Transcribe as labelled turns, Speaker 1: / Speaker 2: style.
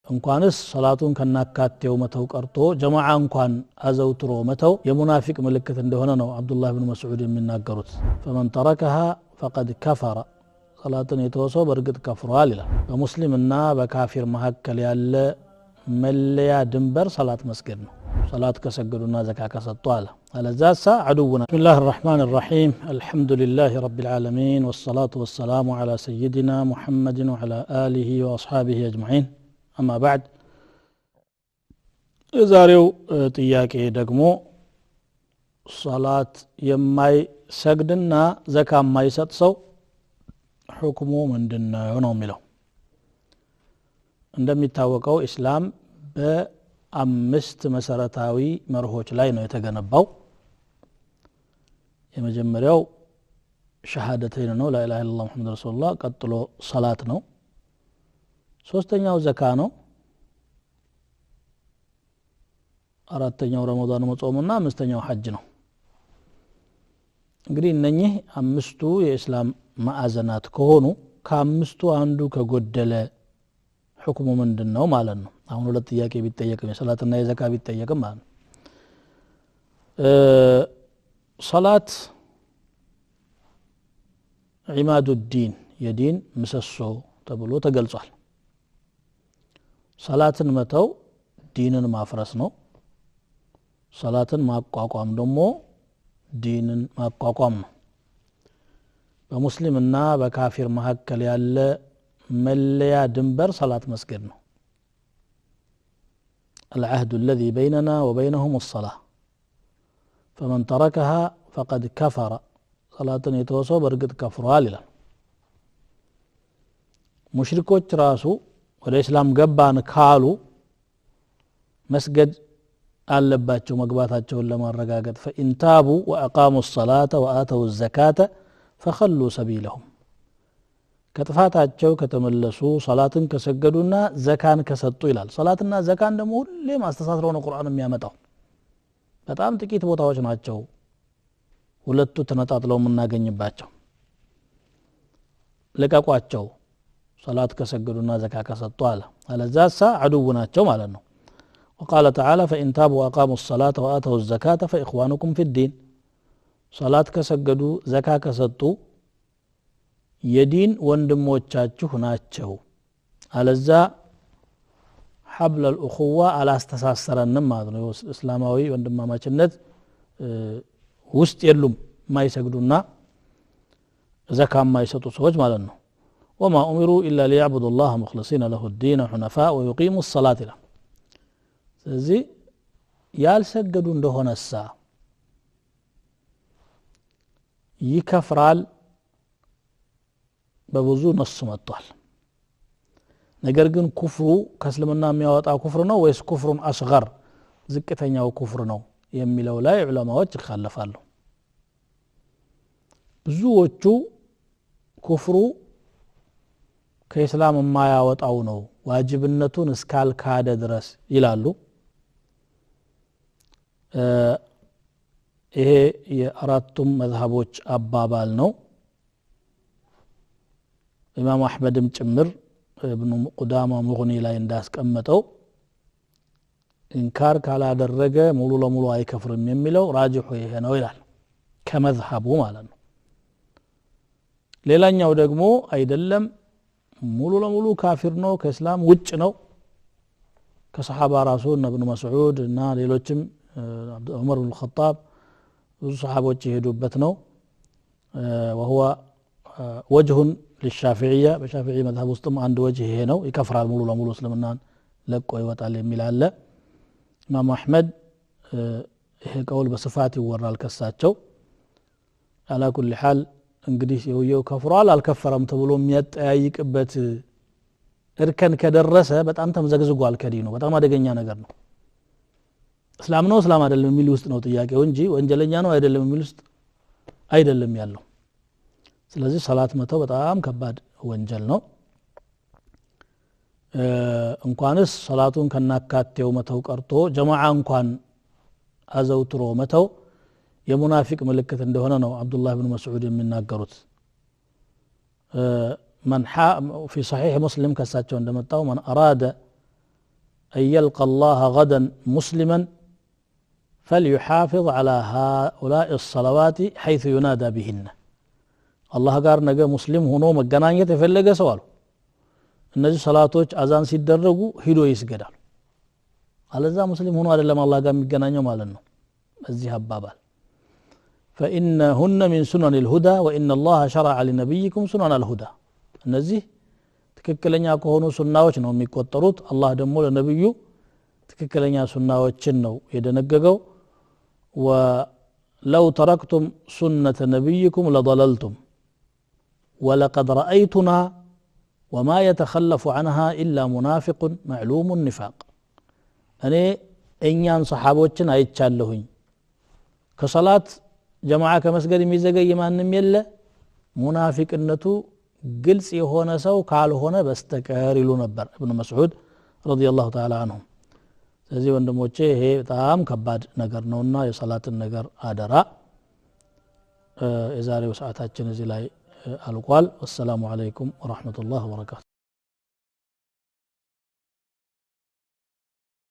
Speaker 1: እንኳንስ ሶላቱን ከናካቴው መተው ቀርቶ ጀማዓ እንኳን አዘውትሮ መተው የሙናፊቅ ምልክት እንደሆነ ነው አብዱላህ ኢብኑ መስዑድ የሚናገሩት። فمن تركها فقد كفر፣ ሶላትን የተወሰው በእርግጥ ከፍሯል ይላል። በሙስሊምና በካፊር መካከል ያለ መለያ ድንበር ሶላት መስገድ ነው። ሶላት ከሰገዱና ዘካ ከሰጡ አለ፣ አለዛሳ عدونا። بسم الله الرحمن الرحيم الحمد لله رب العالمين والصلاة والسلام على سيدنا محمد وعلى آله وأصحابه أجمعين أما بعد። የዛሬው ጥያቄ ደግሞ ሶላት የማይሰግድና ዘካ የማይሰጥ ሰው ሁክሙ ምንድነው ነው የሚለው። እንደሚታወቀው ኢስላም በአምስት መሰረታዊ መርሆች ላይ ነው የተገነባው። የመጀመሪያው ሸሃደተይን ነው፣ ላኢላሃ ኢለላህ ሙሐመድ ረሱሉላህ። ቀጥሎ ሶላት ነው። ሶስተኛው ዘካ ነው። አራተኛው ረመዳን መጾምና አምስተኛው ሐጅ ነው። እንግዲህ እነኚህ አምስቱ የኢስላም ማዕዘናት ከሆኑ ከአምስቱ አንዱ ከጎደለ ሁክሙ ምንድነው ማለት ነው? አሁን ሁለት ጥያቄ ቢጠየቅም የሶላትና የዘካ ቢጠየቅም ማለት ነው። ሶላት ዒማዱ ዲን፣ የዲን ምሰሶ ተብሎ ተገልጿል። ሶላትን መተው ዲንን ማፍረስ ነው። ሶላትን ማቋቋም ደግሞ ዲንን ማቋቋም ነው። በሙስሊምና በካፊር መካከል ያለ መለያ ድንበር ሶላት መስገድ ነው። العهد الذي بيننا وبينهم الصلاة فمن تركها فقد كفر፣ ሶላትን የተወሰው በእርግጥ ከፍሯል ይላል። ሙሽሪኮች ራሱ ወደ እስላም ገባን ካሉ መስገድ አለባቸው መግባታቸውን ለማረጋገጥ። فإن تابوا وأقاموا الصلاة وآتوا الزكاة فخلوا سبيلهم፣ ከጥፋታቸው ከተመለሱ ሶላትን ከሰገዱና ዘካን ከሰጡ ይላል። ሶላትና ዘካን ደግሞ ሁሌም አስተሳስረው ነው ቁርአን የሚያመጣው። በጣም ጥቂት ቦታዎች ናቸው ሁለቱ ተነጣጥለው የምናገኝባቸው። ልቀቋቸው ሶላት ከሰገዱና ዘካ ከሰጡ አለ፣ አለዛሳ አድው ናቸው ማለት ነው። وقال تعالى فإن تابوا وأقاموا الصلاة وآتوا الزكاة فإخوانكم في الدين፣ ሶላት ከሰገዱ ዘካ ከሰጡ የዲን ወንድሞቻችሁ ናቸው፣ አለዛ ሐብል الأخوة አላስተሳሰረንም ማለት ነው። እስላማዊ ወንድማማችነት ውስጥ የሉም የማይሰግዱና ዘካ የማይሰጡ ሰዎች ማለት ነው። وما أمروا إلا ليعبدوا الله مخلصين له الدين حنفاء ويقيموا الصلاة ይላል። ስለዚህ ያልሰገዱ እንደሆነሳ ይከፍራል፣ በብዙ ነስ መጥቷል። ነገር ግን ኩፍሩ ከእስልምና የሚያወጣ ኩፍር ነው ወይስ ኩፍሩን አስገር ዝቅተኛው ኩፍር ነው የሚለው ላይ ዑለማዎች ይኻለፋሉ። ብዙዎቹ ኩፍሩ ከእስላም የማያወጣው ነው ዋጅብነቱን እስካልካደ ድረስ ይላሉ። ይሄ የአራቱም መዝሀቦች አባባል ነው። ኢማም አሕመድም ጭምር ኢብኑ ቁዳማ ሙግኒ ላይ እንዳስቀመጠው ኢንካር ካላደረገ ሙሉ ለሙሉ አይከፍርም የሚለው ራጅሑ ይሄ ነው ይላል፣ ከመዝሀቡ ማለት ነው። ሌላኛው ደግሞ አይደለም ሙሉ ለሙሉ ካፊር ነው፣ ከእስላም ውጭ ነው። ከሰሃባ ራሱ እነ ኢብኑ መስዑድ እና ሌሎችም ዑመር ብን ኸጣብ ብዙ ሰሃቦች የሄዱበት ነው። وهو وجه للشافعية፣ በሻፊዒ መዝሀብ ውስጥም አንድ ወጅህ ይሄ ነው፣ ይከፍራል ሙሉ ለሙሉ እስልምናን ለቆ ይወጣል የሚል አለ። ኢማም አሕመድ ይሄ ቀውል በስፋት ይወራል ከሳቸው። على كل حال እንግዲህ ሰውየው ከፍሯል አልከፈረም ተብሎ የሚያጠያይቅበት እርከን ከደረሰ በጣም ተምዘግዝጓል ከዲኑ። በጣም አደገኛ ነገር ነው። እስላም ነው እስላም አይደለም የሚል ውስጥ ነው ጥያቄው እንጂ ወንጀለኛ ነው አይደለም የሚል ውስጥ አይደለም ያለው። ስለዚህ ሰላት መተው በጣም ከባድ ወንጀል ነው። እንኳንስ ሰላቱን ከናካቴው መተው ቀርቶ ጀማዓ እንኳን አዘውትሮ መተው የሙናፊቅ ምልክት እንደሆነ ነው አብዱላህ ኢብኑ መስዑድ የሚናገሩት። من في صحيح مسلم ከሳቸው እንደመጣው من أراد أن يلقى الله غدا مسلما فليحافظ على هؤلاء الصلوات حيث ينادى بهن. الله ጋር ነገ ሙስሊም ሆኖ መገናኘት የፈለገ ሰው አሉ እነዚህ ሰላቶች አዛን ሲደረጉ ሂዶ ይስገዳል። አለዛ ሙስሊም ሆኖ አይደለም አላህ ጋር የሚገናኘው ማለት ነው። በዚህ አባባል فإنهن من سنن الهدى وإن الله شرع لنبيكم سنن الهدى. እነዚህ ትክክለኛ ከሆኑ ሱናዎች ነው የሚቆጠሩት። አላህ ደግሞ ለነብዩ ትክክለኛ ሱናዎችን ነው የደነገገው። ولو تركتم سنة نبيكم لضللتم ولقد رأيتنا وما يتخلف عنها إلا منافق معلوم النفاق. እኔ እኛን ሰሓቦችን አይቻለሁኝ ከሰላት ጀማዓ ከመስገድ የሚዘገይ ማንም የለ ሙናፊቅነቱ ግልጽ የሆነ ሰው ካልሆነ በስተቀር ይሉ ነበር ኢብኑ መስዑድ ረዲየላሁ ተዓላ ዐንሁ። ስለዚህ ወንድሞቼ ይሄ በጣም ከባድ ነገር ነውና የሰላትን ነገር አደራ። የዛሬው ሰዓታችን እዚህ ላይ አልቋል። ወሰላሙ አለይኩም ወራህመቱላሂ ወበረካቱ።